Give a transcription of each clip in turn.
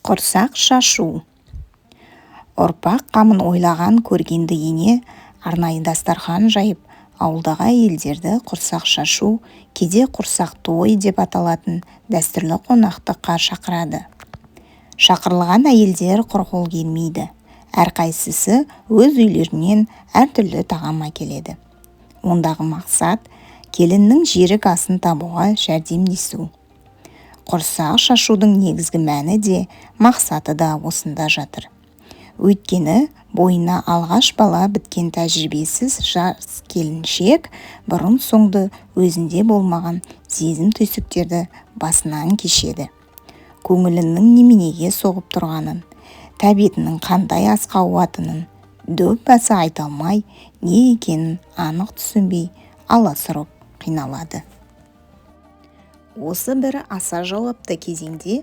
Құрсақ шашу. Ұрпақ қамын ойлаған көргенді ене арнайы дастархан жайып, ауылдағы әйелдерді құрсақ шашу, кейде құрсақ той деп аталатын дәстүрлі қонақтыққа шақырады. Шақырылған әйелдер құр қол келмейді. Әрқайсысы өз үйлерінен әртүрлі тағам әкеледі. Ондағы мақсат келіннің жерік асын табуға жәрдемдесу. Құрсақ шашудың негізгі мәні де, мақсаты да осында жатыр. Өйткені бойына алғаш бала біткен тәжірибесіз жас келіншек бұрын-соңды өзінде болмаған сезім-түйсіктерді басынан кешеді. Көңілінің неменеге соғып тұрғанын, тәбетінің қандай асқа ауатынын дөп баса айта алмай, не екенін анық түсінбей, аласұрып қиналады. Осы бір аса жауапты кезеңде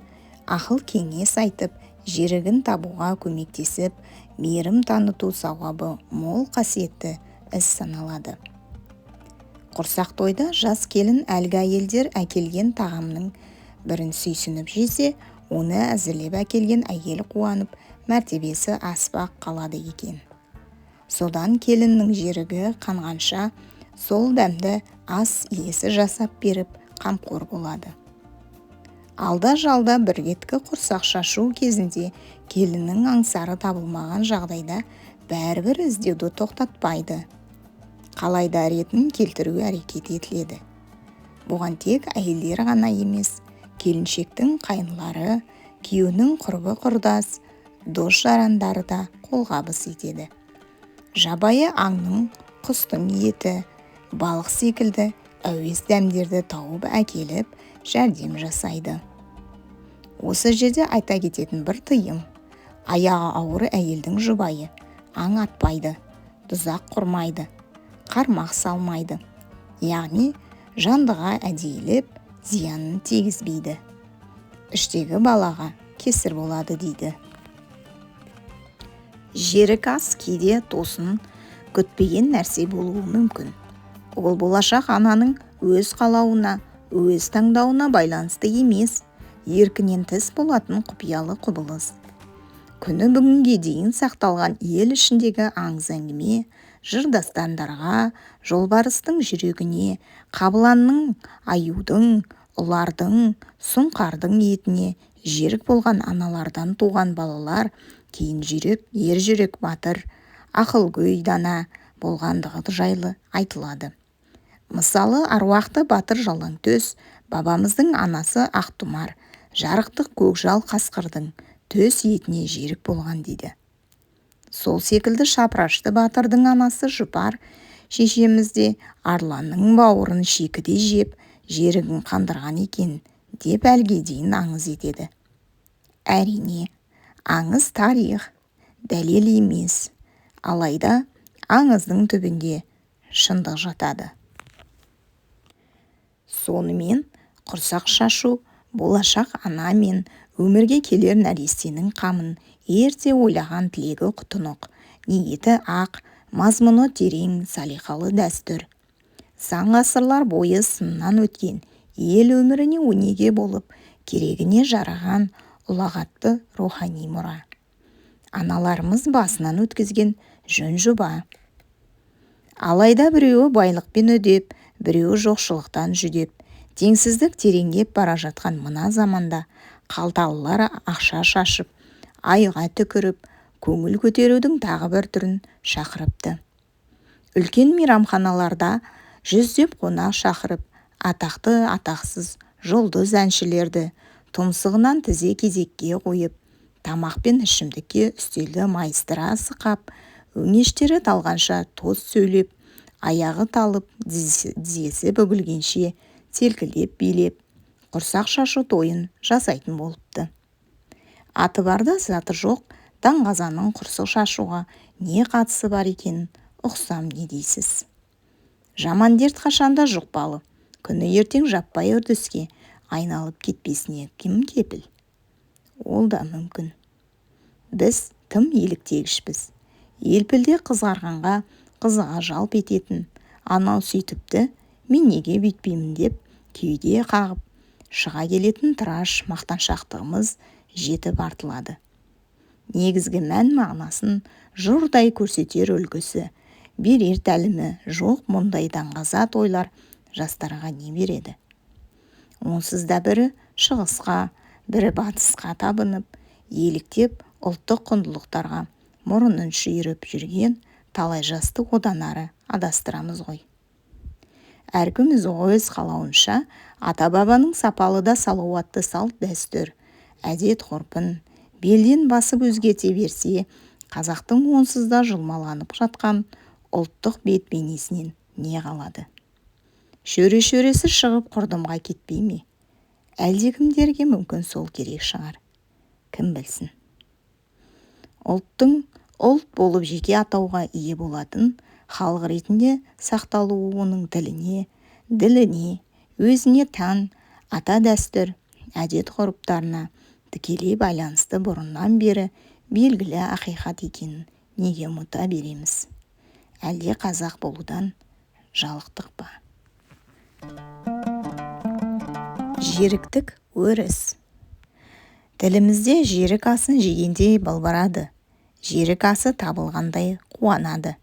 ақыл-кеңес айтып, жерігін табуға көмектесіп, мейірім таныту сауабы мол қасиетті іс саналады. Құрсақ тойда жас келін әлгі әйелдер әкелген тағамның бірін сүйсініп жесе, оны әзірлеп әкелген әйел қуанып, мәртебесі аспақ қалады екен. Содан келіннің жерігі қанғанша сол дәмді ас иесі жасап беріп, қамқор болады. Алда-жалда бір реткі құрсақ шашу кезінде келіннің аңсары табылмаған жағдайда бәрібір іздеуді тоқтатпайды. Қалайда ретін келтіру әрекет етіледі. Бұған тек әйелдер ғана емес, келіншектің қайынлары, күйеуінің құрбы-құрдас, дос-жарандары да қолғабыс етеді. Жабайы аңның, құстың еті, балық секілді әуес дәмдерді тауып әкеліп, жәрдем жасайды. Осы жерде айта кететін бір тыйым: аяғы ауыр әйелдің жұбайы аң атпайды, тұзақ құрмайды, қармақ салмайды. Яғни жандыға әдейілеп зиянын тигізбейді. Іштегі балаға кесір болады дейді. Жерік ас кейде тосын, күтпеген нәрсе болуы мүмкін. Ол болашақ ананың өз қалауына, өз таңдауына байланысты емес, еркінен тыс болатын құпиялы құбылыс. Күні бүгінге дейін сақталған ел ішіндегі аңыз әңгіме, жыр-дастандарға, жолбарыстың жүрегіне, қабыланның, аюдың, ұлардың, сұңқардың етіне жерік болған аналардан туған балалар кейін жүйрік, ержүрек батыр, ақылгөй дана болғандығы жайлы айтылады. Мысалы, аруақты батыр Жалаңтөс бабамыздың анасы Ақтұмар жарықтық көкжал қасқырдың төс етіне жерік болған дейді. Сол секілді шапырашты батырдың анасы Жұпар шешеміз де арланның бауырын шикідей жеп, жерігін қандырған екен деп әлге дейін аңыз етеді. Әрине, аңыз тарих, дәлел емес. Алайда аңыздың түбінде шындық жатады. Сонымен, құрсақ шашу болашақ ана мен өмірге келер нәрестенің қамын ерте ойлаған тілегі тұнық, ниеті ақ, мазмұны терең салиқалы дәстүр. Сан ғасырлар бойы сыннан өткен, ел өміріне өнеге болып, керегіне жараған ұлағатты рухани мұра. Аналарымыз басынан өткізген жөн-жоба. Алайда біреуі байлықпен үдеп, біреуі жоқшылықтан жүдеп, теңсіздік тереңдеп бара жатқан мына заманда қалталылар ақша шашып, айға түкіріп, көңіл көтерудің тағы бір түрін шақырыпты. Үлкен мейрамханаларда жүздеп қонақ шақырып, атақты, атақсыз жұлдыз әншілерді тұмсығынан тізе кезекке қойып, тамақ пен ішімдікке үстелді майыстыра сықап, өңештері талғанша тост сөйлеп, аяғы талып, тізесі бүгілгенше селкілдеп билеп, құрсақ шашу тойын жасайтын болыпты. Аты бар да заты жоқ даңғазаның құрсақ шашуға не қатысы бар екенін ұқсам не дейсіз? Жаман дерт қашанда жұқпалы, күні ертең жаппай үрдіске айналып кетпесіне кім кепіл? Ол да мүмкін. Біз тым еліктегішпіз. Елпілде қызғарғанға қызыға жалп ететін, анау сөйтіпті, мен неге бүйтпеймін деп кеуде қағып шыға келетін тыраш мақтаншақтығымыз жетіп артылады. Негізгі мән-мағынасын жұрдай көрсетер үлгісі, берер тәлімі жоқ мұндай даңғаза тойлар жастарға не береді? Онсыз да бірі шығысқа, бірі батысқа табынып, еліктеп ұлттық құндылықтарға мұрынын шүйіріп жүрген талай жасты одан ары адастырамыз ғой. Әркім өз қалауынша ата-бабаның сапалы да салауатты салт-дәстүр, әдет-ғұрпын белден басып өзгерте берсе, қазақтың онсыз да жұлмаланып жатқан ұлттық бет-бейнесінен не қалады? Шөре-шөресі шығып құрдымға кетпей ме? Әлдекімдерге мүмкін сол керек шығар. Кім білсін? Ұлттың ұлт болып жеке атауға ие болатын халық ретінде сақталуы оның тіліне, діліне, өзіне тән ата дәстүр, әдет-ғұрыптарына тікелей байланысты бұрыннан бері белгілі ақиқат екенін неге ұмыта береміз? Әлде қазақ болудан жалықтық па? Жеріктік өріс. Тілімізде жерік асын жегендей балбырады, жерік асы табылғандай қуанады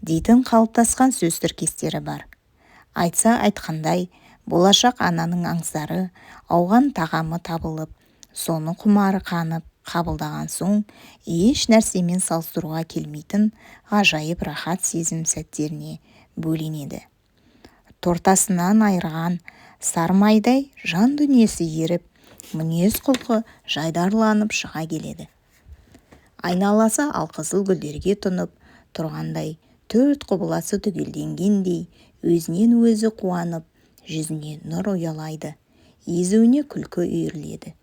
дейтін қалыптасқан сөз тіркестері бар. Айтса айтқандай, болашақ ананың аңсары ауған тағамы табылып, соны құмары қанып қабылдаған соң еш нәрсемен салыстыруға келмейтін ғажайып рахат сезім сәттеріне бөленеді. Тортасынан айырған сармайдай жан дүниесі еріп, мінез-құлқы жайдарланып шыға келеді. Айналасы алқызыл гүлдерге тұнып тұрғандай, төрт құбыласы түгелденгендей өзінен өзі қуанып, жүзіне нұр ұялайды, езуіне күлкі үйіріледі.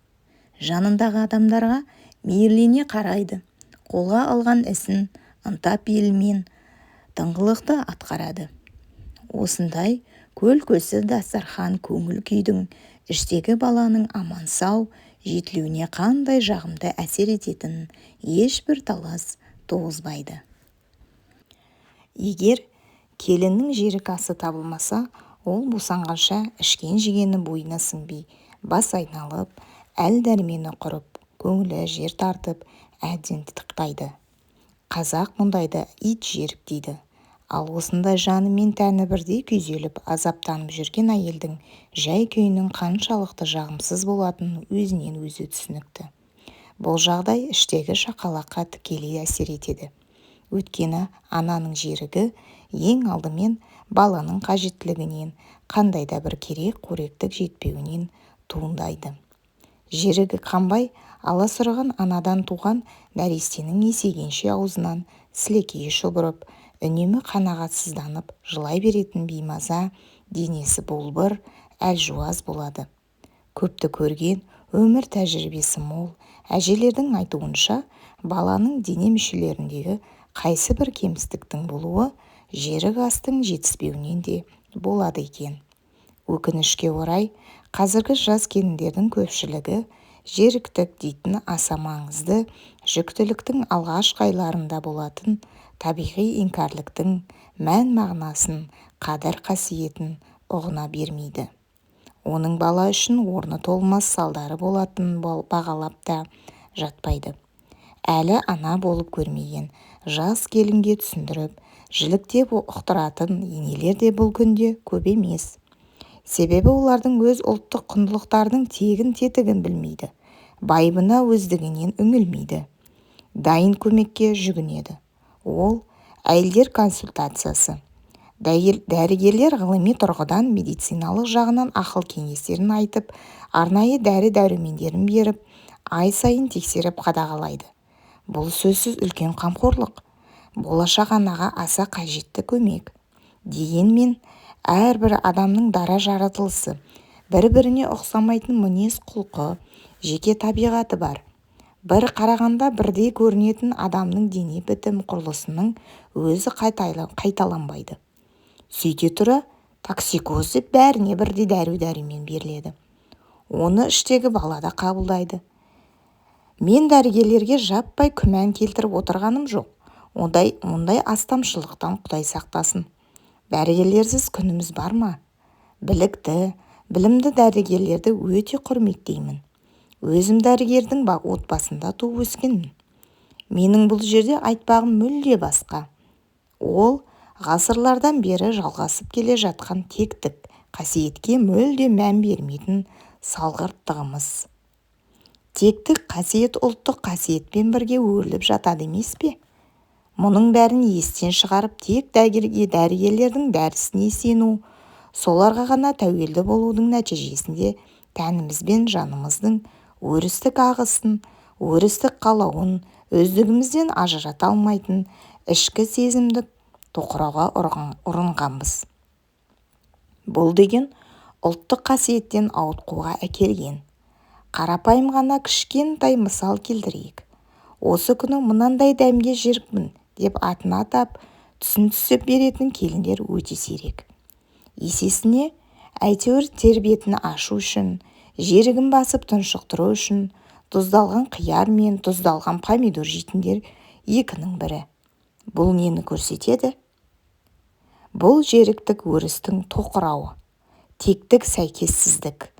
Жанындағы адамдарға мейірлене қарайды, қолға алған ісін ынта-пейілмен тыңғылықты атқарады. Осындай көл-көсір дастархан көңіл күйдің іштегі баланың аман-сау жетілуіне қандай жағымды әсер ететінін ешбір талас туғызбайды. Егер келіннің жерік асы табылмаса, ол босанғанша ішкен-жегені бойына сіңбей, бас айналып, әл-дәрмені құрып, көңілі жер тартып, әбден титықтайды. Қазақ мұндайды ит жерік дейді. Ал осындай жаны мен тәні бірдей күйзеліп, азаптанып жүрген әйелдің жай-күйінің қаншалықты жағымсыз болатынын өзінен өзі түсінікті. Бұл жағдай іштегі шақалаққа тікелей әсер етеді. Өйткені ананың жерігі ең алдымен баланың қажеттілігінен, қандай да бір керек-қоректік жетпеуінен туындайды. Жерігі қанбай, аласұрған анадан туған нәрестенің есейгенше аузынан сілекейі шұбырып, үнемі қанағатсызданып жылай беретін беймаза, денесі болбыр, әлжуаз болады. Көпті көрген, өмір тәжірибесі мол әжелердің айтуынша, баланың дене мүшелеріндегі қайсы бір кемістіктің болуы жерік астың жетіспеуінен де болады екен. Өкінішке орай, қазіргі жас келіндердің көпшілігі жеріктік дейтін аса маңызды жүктіліктің алғашқы айларында болатын табиғи іңкәрліктің мән-мағынасын, қадір-қасиетін ұғына бермейді. Оның бала үшін орны толмас салдары болатынын бағалап та жатпайды. Әлі ана болып көрмеген жас келінге түсіндіріп, жіліктеп ұқтыратын енелер де бұл күнде көп емес. Себебі олардың өз ұлттық құндылықтардың тегін тетігін білмейді, байыбына өздігінен үңілмейді. Дайын көмекке жүгінеді. Ол әйелдер консультациясы. Дәрігерлер ғылыми тұрғыдан медициналық жағынан ақыл кеңестерін айтып, арнайы дәрі-дәрумендерін беріп, ай сайын тексеріп қадағалайды. Бұл сөзсіз үлкен қамқорлық, болашақ анаға аса қажетті көмек. Дегенмен, әрбір адамның дара жаратылысы, бір-біріне ұқсамайтын мінез-құлқы, жеке табиғаты бар. Бір қарағанда бірдей көрінетін адамның дене бітім құрылысының өзі қайталанбайды. Сөйте тұра, токсикоз деп бәріне бірдей дәрі-дәрумен беріледі. Оны іштегі бала да қабылдайды. Мен дәрігерлерге жаппай күмән келтіріп отырғаным жоқ. Ондай астамшылықтан Құдай сақтасын. Дәрігерлерсіз күніміз бар ма? Білікті, білімді дәрігерлерді өте құрметтеймін. Өзім дәрігердің отбасында туып өскенмін. Менің бұл жерде айтпағым мүлде басқа. Ол ғасырлардан бері жалғасып келе жатқан тектік қасиетке мүлде мән бермейтін салғырттығымыз. Тектік қасиет ұлттық қасиетпен бірге өріліп жатады емес пе? Мұның бәрін естен шығарып, тек дәрігерлердің дәрісіне сену, соларға ғана тәуелді болудың нәтижесінде тәніміз бен жанымыздың өрістік ағысын, өрістік қалауын өздігімізден ажырата алмайтын ішкі сезімдік тоқырауға ұрынғанбыз. Бұл деген ұлттық қасиеттен ауытқуға әкелген. Қарапайым ғана кішкентай мысал келтірейік. Осы күні мынандай дәмге жерікпін деп атын атап, түсін түсіп беретін келіндер өте сирек. Есесіне, әйтеуір тер бетін ашу үшін, жерігін басып тұншықтыру үшін тұздалған қияр мен тұздалған помидор жейтіндер екінің бірі. Бұл нені көрсетеді? Бұл жеріктік өрістің тоқырауы, тектік сәйкессіздік,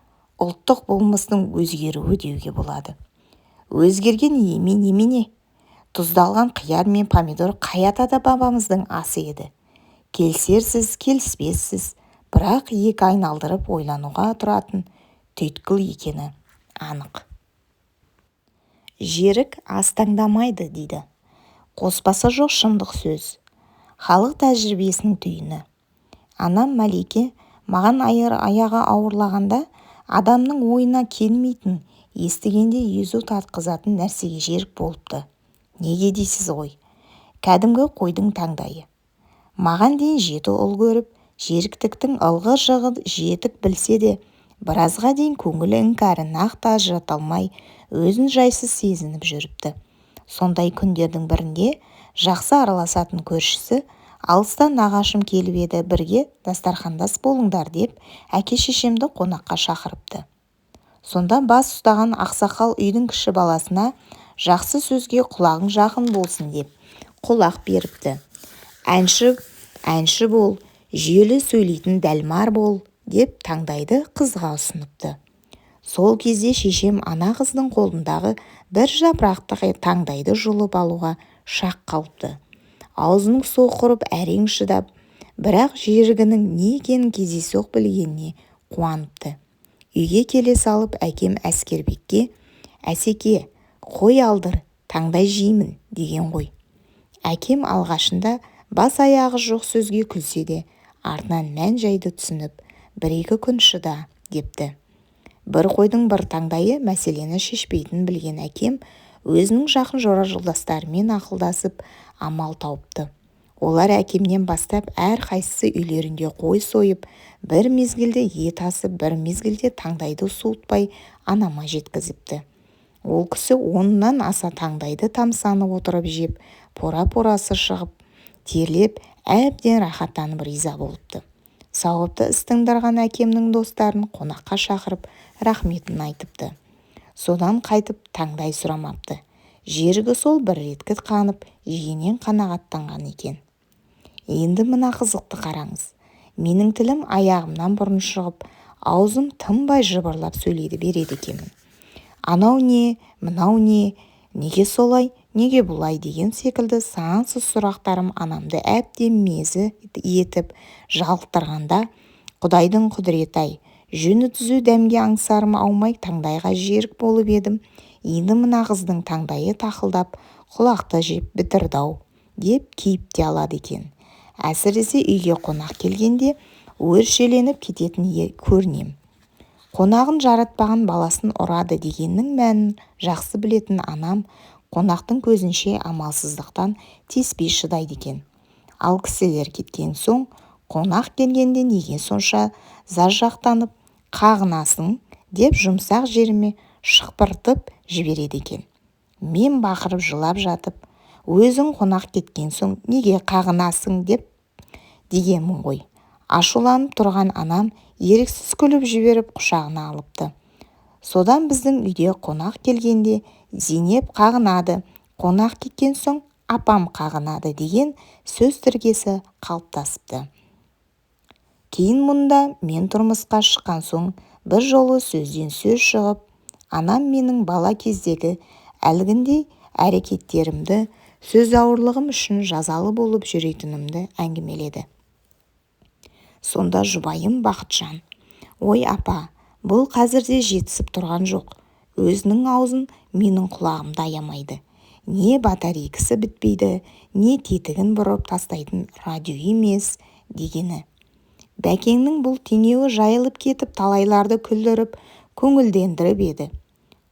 ұлттық болмыстың өзгеруі деуге болады. Өзгерген емей немене? Тұздалған қияр мен помидор қай ата-бабамыздың асы еді? Келісерсіз, келіспессіз, бірақ екі айналдырып ойлануға тұратын түйткіл екені анық. Жерік ас таңдамайды дейді. Қоспасы жоқ шындық сөз. Халық тәжірибесінің түйіні. Анам Мәлике маған аяғы ауырлағанда адамның ойына келмейтін, естігенде езу тартқызатын нәрсеге жерік болыпты. Неге дейсіз ғой? Кәдімгі қойдың таңдайы. Маған дейін 7 ұл көріп, жеріктіктің ылғы-жығы жетік білсе де, біразға дейін көңілі іңкәрін нақты ажырата алмай, өзін жайсыз сезініп жүріпті. Сондай күндердің бірінде жақсы араласатын көршісі алыстан нағашым келіп еді, бірге дастархандас болыңдар деп әке-шешемді қонаққа шақырыпты. Сонда бас ұстаған ақсақал үйдің кіші баласына жақсы сөзге құлағың жақын болсын деп құлақ беріпті. Әнші, әнші бол, жүйелі сөйлейтін дәлмар бол деп таңдайды қызға ұсыныпты. Сол кезде шешем ана қыздың қолындағы бір жапырақты таңдайды жұлып алуға шақ қалыпты. Аузының суы құрып әрең шыдап, бірақ жерігінің не екенін кездейсоқ білгеніне қуаныпты. Үйге келе салып әкем Әскербекке, «Әсеке, қой алдыр, таңдай жеймін» деген ғой. Әкем алғашында бас аяғы жоқ сөзге күлсе де, артынан мән-жайды түсініп, бір-екі күн шыда депті. Бір қойдың бір таңдайы мәселені шешпейтінін білген әкем өзінің жақын жора-жолдастарымен ақылдасып амал тауыпты. Олар әкемнен бастап әрқайсысы үйлерінде қой сойып, бір мезгілде ет асып, бір мезгілде таңдайды суытпай анама жеткізіпті. Ол кісі 10-нан аса таңдайды тамсанып отырып жеп, пора-порасы шығып, терлеп, әбден рахаттанып риза болыпты. Сауапты іс тындырған әкемнің достарын қонаққа шақырып, рахметін айтыпты. Содан қайтып таңдай сұрамапты. Жерігі сол бір реткі қанып, жегеннен қанағаттанған екен. Енді мына қызықты қараңыз. Менің тілім аяғымнан бұрын шығып, аузым тынбай жыбырлап сөйлейді береді екенмін. Анау не, мынау не, неге солай, неге бұлай деген секілді сансыз сұрақтарым анамды әбден мезі етіп жалықтырғанда, Құдайдың құдіреті-ай, жөні түзу дәмге аңсарым аумай таңдайға жерік болып едім, енді мына қыздың таңдайы тақылдап, құлақты жеп бітірді-ау деп кейіп те алады екен. Әсіресе үйге қонақ келгенде өршеленіп кететін көрінем. Қонағын жаратпаған баласын ұрады дегеннің мәнін жақсы білетін анам қонақтың көзінше амалсыздықтан теспей шыдайды екен. Ал кісілер кеткен соң қонақ келгенде неге сонша заржақтанып қағынасың деп жұмсақ жеріме шықпыртып жібереді екен. Мен бақырып жылап жатып, өзің қонақ кеткен соң неге қағынасың деп дегенмін ғой. Ашуланып тұрған анам еріксіз күліп жіберіп құшағына алыпты. Содан біздің үйде қонақ келгенде Зейнеп қағынады, қонақ кеткен соң апам қағынады деген сөз тіркесі қалыптасыпты. Кейін мұнда мен тұрмысқа шыққан соң бір жолы сөзден сөз шығып, Анам менің бала кездегі әлгіндей әрекеттерімді, сөзуарлығым үшін жазалы болып жүретінімді әңгімеледі. Сонда жұбайым Бақытжан: «Ой, апа, бұл қазір де жетісіп тұрған жоқ. Өзінің аузын менің құлағымды аямайды. Не батарейкасы бітпейді, не тетігін бұрып тастайтын радио емес», дегені. Бәкеңнің бұл теңеуі жайылып кетіп, талайларды күлдіріп, көңілдендіріп еді.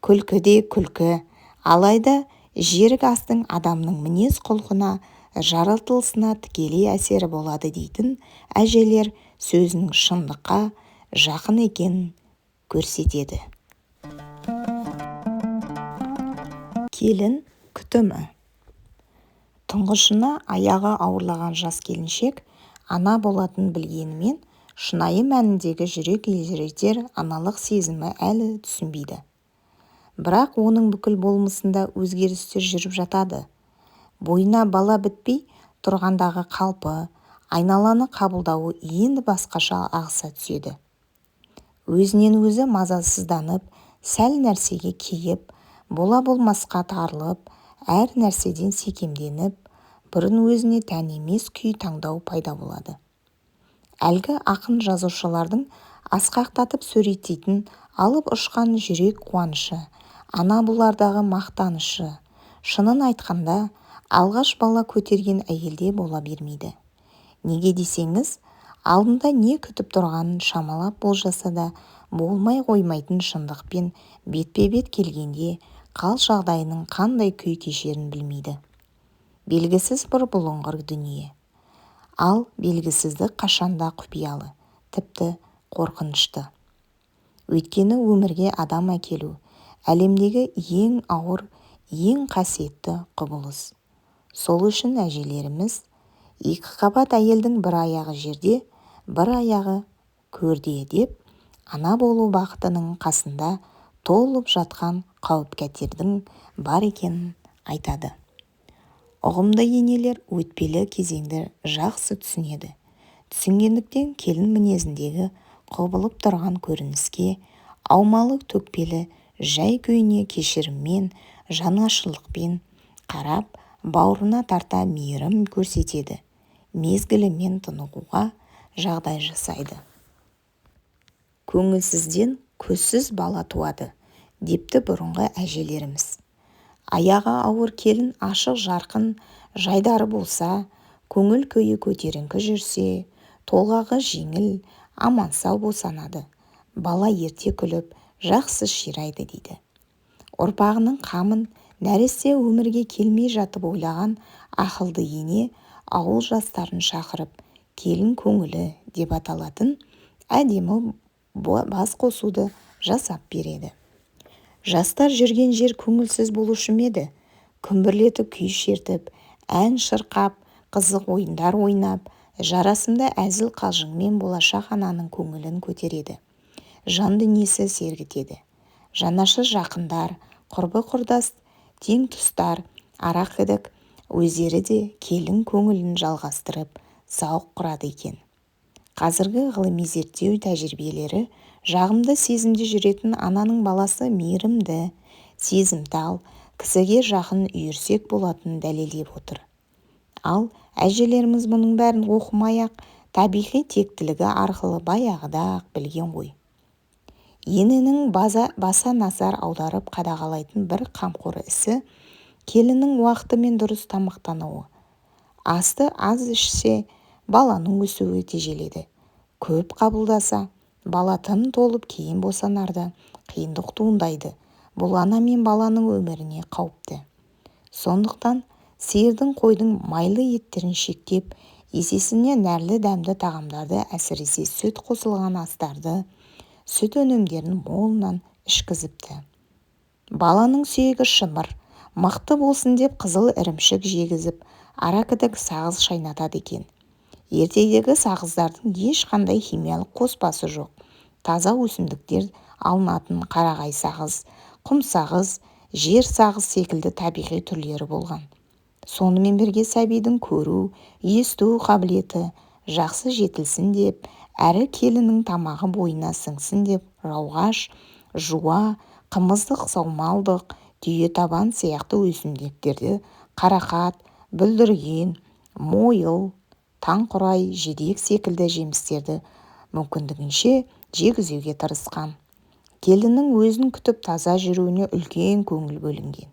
Күлкі де күлкі, алайда жерік астың адамның мінез-құлқына, жаратылысына тікелей әсері болады дейтін әжелер сөзінің шындыққа жақын екенін көрсетеді. Келін күтімі. Тұңғышына аяғы ауырлаған жас келіншек ана болатынын білгенімен, шынайы мәніндегі жүрек елжіретер аналық сезімі әлі түсінбейді. Бірақ оның бүкіл болмысында өзгерістер жүріп жатады. Бойына бала бітпей тұрғандағы қалпы, айналаны қабылдауы енді басқаша ағыса түседі. Өзінен өзі мазасызданып, сәл нәрсеге кейіп, бола-болмасқа тарылып, әр нәрседен секемденіп, бұрын өзіне тән емес күй таңдау пайда болады. Әлгі ақын-жазушылардың асқақтатып суреттейтін алып ұшқан жүрек қуанышы, ана болардағы мақтанышы, шынын айтқанда, алғаш бала көтерген әйелде бола бермейді. Неге десеңіз, алдында не күтіп тұрғанын шамалап болжаса да болмай қоймайтын шындықпен бетпе-бет келгенде қал-жағдайының қандай күй кешерін білмейді. Белгісіз бір бұлыңғыр дүние. Ал белгісіздік қашанда құпиялы, тіпті қорқынышты. Өйткені өмірге адам әкелу әлемдегі ең ауыр, ең қасиетті құбылыс. Сол үшін әжелеріміз «Екі қабат әйелдің бір аяғы жерде, бір аяғы көрде» деп, ана болу бақытының қасында толып жатқан қауіп-қатердің бар екенін айтады. Ұғымды енелер өтпелі кезеңді жақсы түсінеді. Түсінгендіктен келін мінезіндегі құбылып тұрған көрініске, аумалы-төкпелі жай-күйіне кешіріммен, жанашырлықпен қарап, бауырына тарта мейірім көрсетеді, мезгілімен тынығуға жағдай жасайды. Көңілсізден көзсіз бала туады, депті бұрынғы әжелеріміз. Аяғы ауыр келін ашық-жарқын, жайдары болса, көңіл күйі көтеріңкі жүрсе, толғағы жеңіл, аман-сау босанады, бала ерте күліп, жақсы ширайды дейді. Ұрпағының қамын нәресте өмірге келмей жатып ойлаған ақылды ене ауыл жастарын шақырып, келін көңілі деп аталатын әдемі басқосуды жасап береді. Жастар жүрген жер көңілсіз болушы ма еді? Күмбірлетіп күй шертіп, ән шырқап, қызық ойындар ойнап, жарасымды әзіл-қалжыңмен болашақ ананың көңілін көтереді, жан дүниесі сергітеді. Жанашыр жақындар, құрбы-құрдас, тең-тұстар, аракідік өздері де келін көңілін жалғастырып, сауық құрады екен. Қазіргі ғылыми зерттеу тәжірибелері жағымды сезімде жүретін ананың баласы мейірімді, сезімтал, кісіге жақын үйірсек болатынын дәлелдеп отыр. Ал әжелеріміз бұның бәрін оқымай-ақ табиғи тектілігі арқылы баяғыда-ақ білген ғой. Ененің баса назар аударып қадағалайтын бір қамқор ісі келіннің уақытымен дұрыс тамақтануы. Асты аз ішсе, баланың өсуі тежеледі. Көп қабылдаса, бала тым толып кейін босанарда қиындық туындайды. Бұл ана мен баланың өміріне қауіпті. Сондықтан сиырдың, қойдың майлы еттерін шектеп, есесіне нәрлі дәмді тағамдарды, әсіресе сүт қосылған астарды, сүт өнімдерін молынан ішкізіпті. Баланың сүйегі шымыр, мықты болсын деп қызыл ірімшік жегізіп, аракідік сағыз шайнатады екен. Ертедегі сағыздардың ешқандай химиялық қоспасы жоқ, таза өсімдіктер алынатын қарағай сағыз, құм сағыз, жер сағыз секілді табиғи түрлері болған. Сонымен бірге сәбидің көру, есту қабілеті жақсы жетілсін деп, әрі келіннің тамағы бойына сіңсін деп рауғаш, жуа, Қымыздық, саумалдық, түйетабан сияқты өсімдіктерді, қарақат, бүлдірген, мойыл, таңқурай, жидек секілді жемістерді мүмкіндігінше жегізуге тырысқан. Келіннің өзін күтіп таза жүруіне үлкен көңіл бөлінген.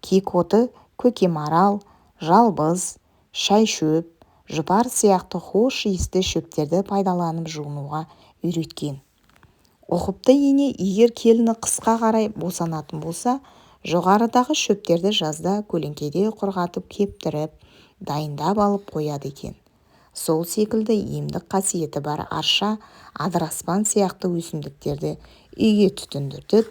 Киікоты, көкемарал, жалбыз, шайшөп, жұпар сияқты хош иісті шөптерді пайдаланып жуынуға үйреткен. Ұқыпты ене егер келіні қысқа қарай босанатын болса, жоғарыдағы шөптерді жазда көлеңкеде құрғатып кептіріп, дайындап алып қояды екен. Сол секілді емдік қасиеті бар арша, адыраспан сияқты өсімдіктерді үйге түтіндетіп,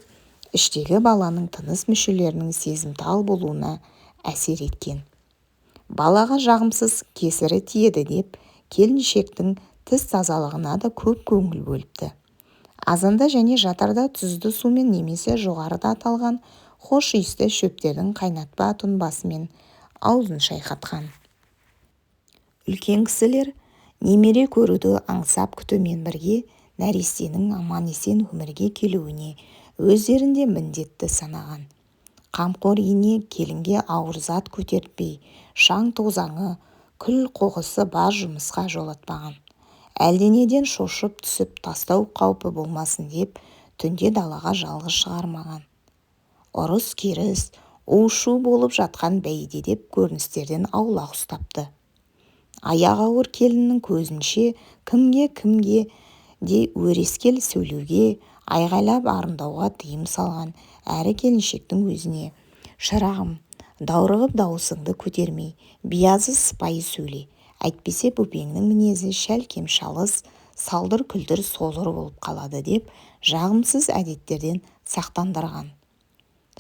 іштегі баланың тыныс мүшелерінің сезімтал болуына әсер еткен. Балаға жағымсыз кесірі тиеді деп келіншектің тіс тазалығына да көп көңіл бөліпті. Азанда және жатарда тұзды сумен немесе жоғарыда аталған хош иісті шөптердің қайнатпа тұнбасымен аузын шайқатқан. Үлкен кісілер немере көруді аңсап күтумен бірге нәрестенің аман-есен өмірге келуіне өздерін де міндетті санаған. Қамқор ене келінге ауыр зат көтертпей, шаң-тозаңы, күл-қоқысы бар жұмысқа жолатпаған. Әлденеден шошып түсіп тастау қаупі болмасын деп түнде далаға жалғыз шығармаған. Ұрыс-керіс, у-шу болып жатқан бәйдедеп көріністерден аулақ ұстапты. Аяғы ауыр келіннің көзінше кімге-кімге де өрескел сөйлеуге, айғайлап арындауға тыйым салған әрі келіншектің өзіне «Шырағым, даурығып дауысыңды көтермей, биязы сыпайы сөйле, әйтпесе бөпеңнің мінезі шәлкем шалыс, салдыр-күлдір содыр болып қалады» деп жағымсыз әдеттерден сақтандырған.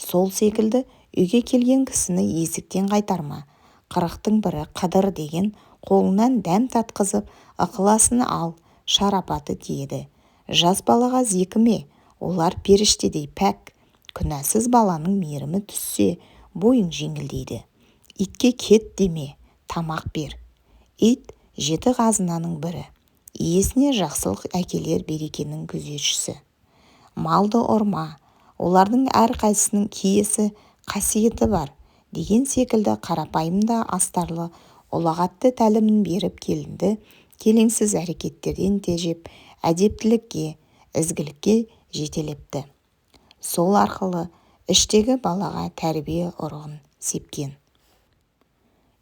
Сол секілді үйге келген кісіні есіктен қайтарма, 40-тың бірі Қыдыр деген қолынан дәм татқызып, ықыласын ал, шарапаты тиеді. Жас балаға зекіме, олар періштедей пәк, күнәсіз баланың мейірімі түссе, бойың жеңілдейді. Итке кет деме, тамақ бер. Ит жеті қазынаның бірі. Иесіне жақсылық әкелер берекенің күзетшісі. Малды ұрма, олардың әрқайсысының киесі, қасиеті бар деген секілді қарапайым да астарлы ұлағатты тәлімін беріп келінді келеңсіз әрекеттерден тежеп, әдептілікке, ізгілікке жетелепті. Сол арқылы іштегі балаға тәрбие ұрығын сепкен.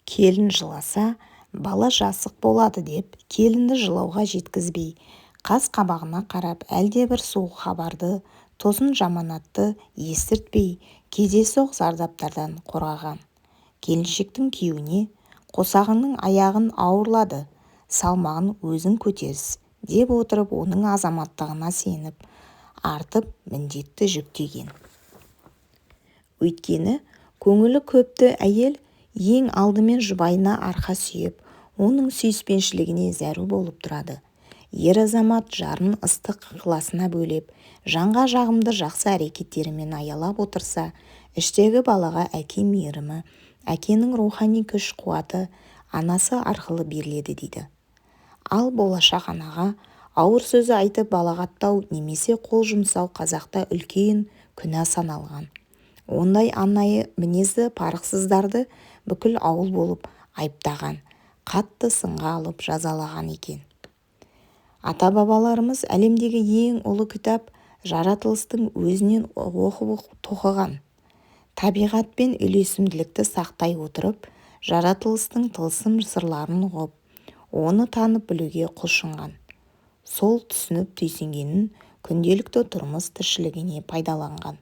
Келін жыласа, бала жасық болады деп келінді жылауға жеткізбей, қас-қабағына қарап әлдебір суық хабарды, тосын жаманатты естіртпей, кездейсоқ зардаптардан қорғаған. Келіншектің күйеуіне қосағыңның аяғын ауырлады, салмағын өзің көтеріс деп отырып, оның азаматтығына сеніп, артып міндетті жүктеген. Өйткені көңілі көпті әйел ең алдымен жұбайына арқа сүйеп, оның сүйіспеншілігіне зәру болып тұрады. Ер азамат жарын ыстық ықыласына бөлеп, жанға жағымды жақсы әрекеттерімен аялап отырса, іштегі балаға әке мейірімі, әкенің рухани күш қуаты анасы арқылы беріледі дейді. Ал болашақ анаға ауыр сөз айтып балағаттау немесе қол жұмсау қазақта үлкен күнә саналған. Ондай анайы мінезді парықсыздарды бүкіл ауыл болып айыптаған, қатты сынға алып жазалаған екен. Ата-бабаларымыз әлемдегі ең ұлы кітап жаратылыстың өзінен оқып тоқыған. Табиғатпен үйлесімділікті сақтай отырып, жаратылыстың тылсым сырларын ұғып, оны танып білуге құлшынған. Сол түсініп түйсінгенін күнделікті тұрмыс тіршілігіне пайдаланған.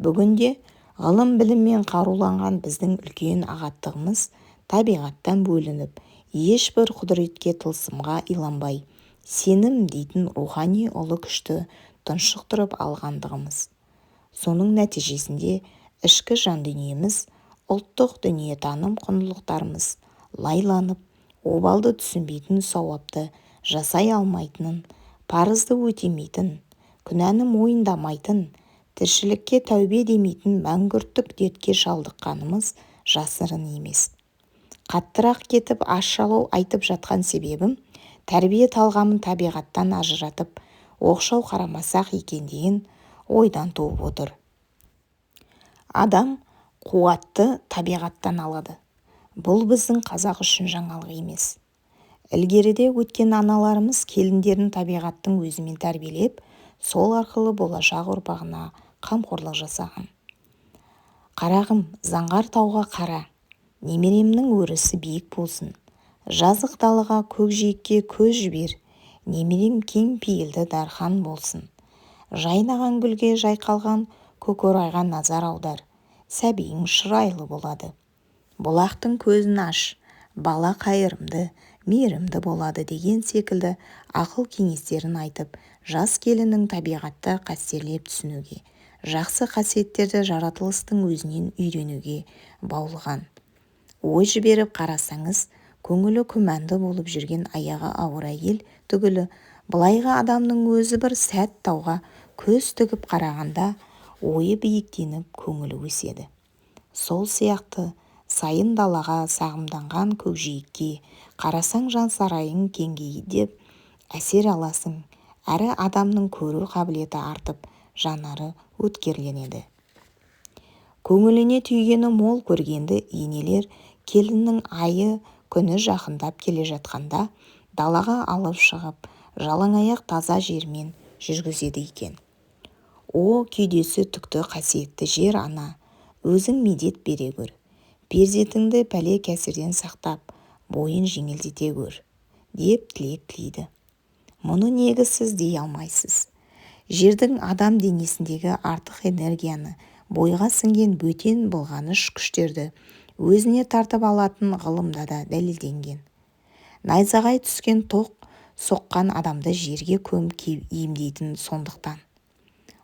Бүгінде ғылым біліммен қаруланған біздің үлкен ағаттығымыз табиғаттан бөлініп, ешбір құдіретке тылсымға иланбай, сенім дейтін рухани ұлы күшті тұншықтырып алғандығымыз. Соның нәтижесінде ішкі жан дүниеміз, ұлттық дүниетаным құндылықтарымыз лайланып, обалды түсінбейтін, сауапты жасай алмайтын, парызды өтемейтін, күнәні мойындамайтын, тіршілікке тәубе демейтін мәңгүрттік дертке шалдыққанымыз жасырын емес. Қаттырақ кетіп ащылау айтып жатқан себебім, тәрбие талғамын табиғаттан ажыратып, оқшау қарамасақ екен деген ойдан туып отыр. Адам қуатты табиғаттан алады. Бұл біздің қазақ үшін жаңалық емес. Ілгеріде өткен аналарымыз келіндерін табиғаттың өзімен тәрбиелеп, сол арқылы болашақ ұрпағына қамқорлық жасаған. Қарағым, заңғар тауға қара, немеремнің өрісі биік болсын. Жазық далаға, көкжиекке көз жібер, немерем кең пейілді дархан болсын. Жайнаған гүлге, жайқалған көкорайға назар аудар, сәбиің шырайлы болады. Бұлақтың көзін аш, бала қайырымды, мейірімді болады деген секілді ақыл-кеңестерін айтып, жас келіннің табиғатты қастерлеп түсінуге, жақсы қасиеттерді жаратылыстың өзінен үйренуге баулыған. Ой жіберіп қарасаңыз, көңілі күмәнді болып жүрген аяғы ауыр әйел түгілі, былайғы адамның өзі бір сәт тауға көз тігіп қарағанда ойы биіктеніп, көңілі өседі. Сол сияқты сайын далаға, сағымданған көкжиекке қарасаң жан сарайың кеңейді деп әсер аласың, әрі адамның көру қабілеті артып, жанары өткірленеді. Көңіліне түйгені мол көргенді енелер келіннің айы күні жақындап келе жатқанда далаға алып шығып, жалаңаяқ таза жермен жүргізеді екен. О, кеудесі түкті қасиетті жер ана, өзің медет бере көр. Перзентіңді пәле-кәсерден сақтап, бойын жеңілдете көр, деп тілек тілейді. Мұны негізсіз дей алмайсыз. Жердің адам денесіндегі артық энергияны, бойға сіңген бөтен былғаныш күштерді өзіне тартып алатын ғылымда да дәлелденген. Найзағай түскен, тоқ соққан адамды жерге көміп емдейтін сондықтан.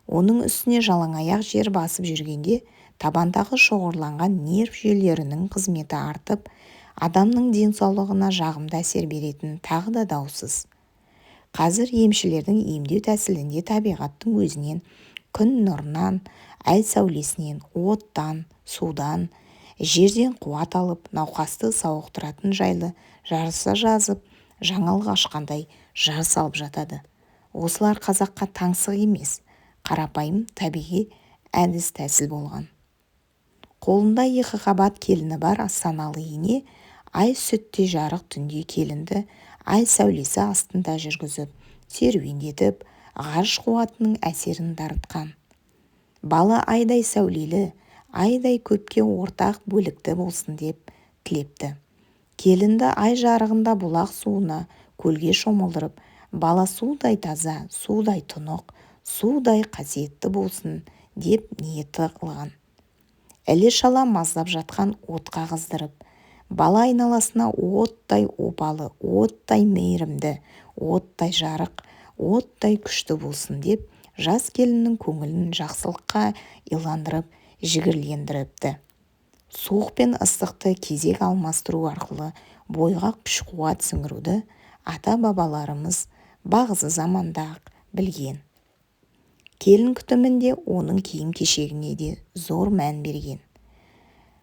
Оның үстіне жалаңаяқ жер басып жүргенде табандағы шоғырланған нерв жүйелерінің қызметі артып, адамның денсаулығына жағымды әсер беретін тағы да даусыз. Қазір емшілердің емдеу тәсілінде табиғаттың өзінен, күн нұрынан, ай сәулесінен, оттан, судан, жерден қуат алып, науқасты сауықтыратын жайлы жарыса жазып, жаңалық ашқандай жар салып жатады. Осылар қазаққа таңсық емес, қарапайым табиғи әдіс-тәсіл болған. Қолында екі қабат келіні бар саналы ене ай сүттей жарық түнде келінді ай сәулесі астында жүргізіп, серуендетіп, ғарыш қуатының әсерін дарытқан. Бала айдай сәулелі, айдай көпке ортақ бөлікті болсын деп тілепті. Келінді ай жарығында бұлақ суына, көлге шомылдырып, бала судай таза, судай тұнық, судай қасиетті болсын деп ниеті қылған. Іле-шала маздап жатқан отқа қыздырып, бала айналасына оттай опалы, оттай мейірімді, оттай жарық, оттай күшті болсын деп жас келіннің көңілін жақсылыққа иландырып, жігерлендіріпті. Суық пен ыстықты кезек алмастыру арқылы бойға күш-қуат сіңіруді ата-бабаларымыз бағзы заманда-ақ білген. Келін күтімінде оның киім-кешегіне де зор мән берген.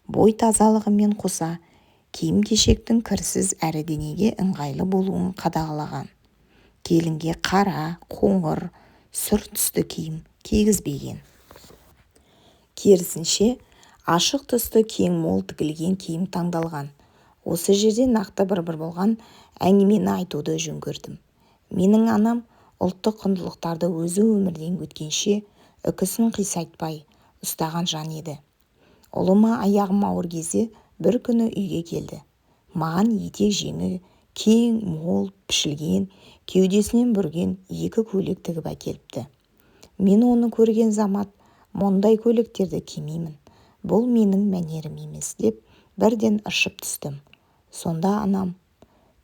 Бой тазалығымен қоса киім-кешектің кірсіз әрі денеге ыңғайлы болуын қадағалаған. Келінге қара, қоңыр, сұр түсті киім кигізбеген. Керісінше, ашық түсті кең мол тігілген киім таңдалған. Осы жерде нақты бір болған әңгімені айтуды жөн көрдім. Менің анам ұлттық құндылықтарды өзі өмірден өткенше үкісін қисайтпай ұстаған жан еді. Ұлыма аяғым ауыр кезде бір күні үйге келді. Маған етек-жеңі кең, мол пішілген, кеудесінен бүрген екі көйлек тігіп әкеліпті. Мен оны көрген замат, мұндай көйлектерді кимеймін, бұл менің мәнерім емес деп бірден ыршып түстім. Сонда анам,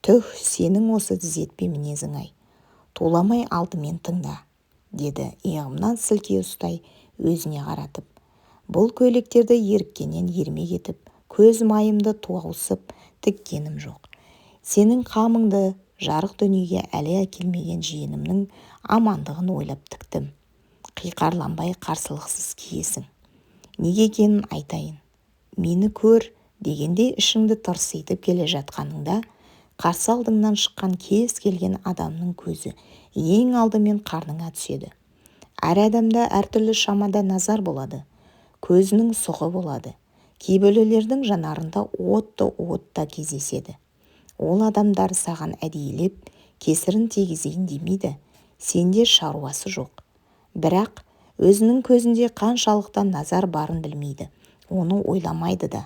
түх, сенің осы түзетпе мінезің-ай, туламай алдымен тыңда, деді иығымнан сілке ұстай өзіне қаратып. Бұл көйлектерді еріккеннен ермек етіп, көз майымды тауысып тіккенім жоқ. Сенің қамыңды жарық дүниеге әлі әкелмеген жиенімнің амандығын ойлап тіктім. Қиқарланбай қарсылықсыз киесің. Неге екенін айтайын. Мені көр дегенде ішіңді тырситып келе жатқаныңда қарсы алдыңнан шыққан кез келген адамның көзі ең алдымен қарныңа түседі. Әр адамда әртүрлі шамада назар болады. Көзінің сұғы болады. Кейбіреулердің жанарында отты от та кездеседі. Ол адамдар саған әдейілеп кесірін тигізейін демейді, сенде шаруасы жоқ. Бірақ өзінің көзінде қаншалықты назар барын білмейді, оны ойламайды да.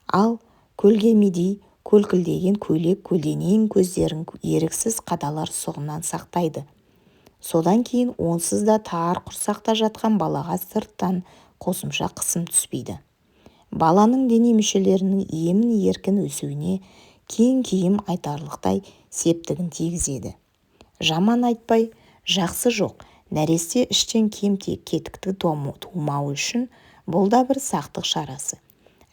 Ал көлгемедей көлкілдеген көйлек көлденең көздерін еріксіз қадалар сұғынан сақтайды. Содан кейін онсыз да тар құрсақта жатқан балаға сырттан қосымша қысым түспейді. Баланың дене мүшелерінің емін-еркін өсуіне кең киім айтарлықтай септігін тигізеді. Жаман айтпай, жақсы жоқ, нәресте іштен кем-кетікті тумауы үшін бұл да бір сақтық шарасы.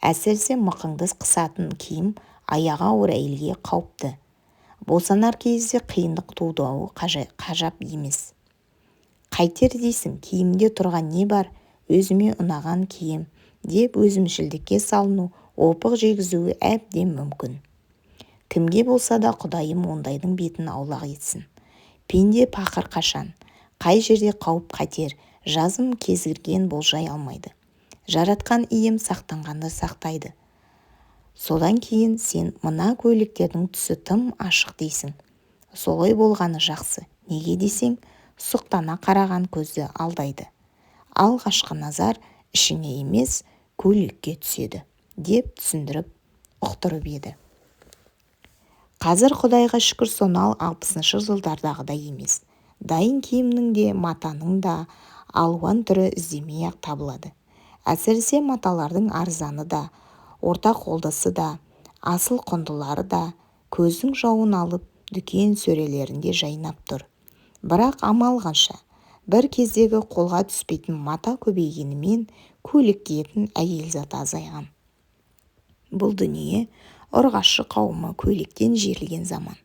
Әсіресе мықынды қысатын киім аяғы ауыр әйелге қауіпті. Босанар кезде қиындық тудыруы ғажап емес. Қайтер дейсің, киімде тұрған не бар, өзіме ұнаған киім деп өзімшілдікке салыну опық жегізуі әбден мүмкін. Кімге болса да Құдайым ондайдың бетін аулақ етсін. Пенде пақыр қашан, қай жерде қауіп-қатер, жазым кезігірген болжай алмайды. Жаратқан ием сақтанғанды сақтайды. Содан кейін сен мына көйлектердің түсі тым ашық дейсің. Солай болғаны жақсы. Неге десең, сұқтана қараған көзді алдайды. Алғашқы назар ішіңе емес, көйлекке түседі, деп түсіндіріп, ұқтырып еді. Қазір Құдайға шүкір сонау 60-шы жылдардағыдай емес. Дайын киімнің де, матаның да алуан түрі іздемей-ақ табылады. Әсіресе маталардың арзаны да, ортақолдысы да, асыл құндылары да көздің жауын алып, дүкен сөрелерінде жайнап тұр. Бірақ амал қанша, бір кездегі қолға түспейтін мата көбейгенімен көйлек киетін әйел заты азайған. Бұл дүние ұрғашы қауымы көйлектен жерілген заман.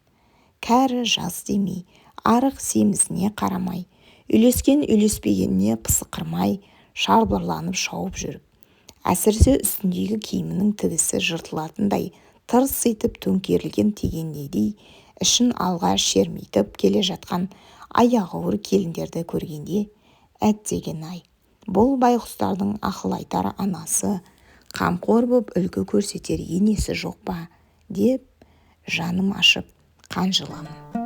Кәрі жас демей, арық семізіне қарамай, үйлескен үйлеспегеніне пысықырмай, шарбырланып шауып жүріп. Әсіресе үстіндегі киімінің тігісі жыртылатындай тырситып төңкерілген тегенедей ішін алға шермитіп келе жатқан аяғы ауыр келіндерді көргенде, әттеген-ай, бұл байғұстардың ақыл айтар анасы, қамқор боп үлгі көрсетер енесі жоқ па, деп жаным ашып, қанжыламын.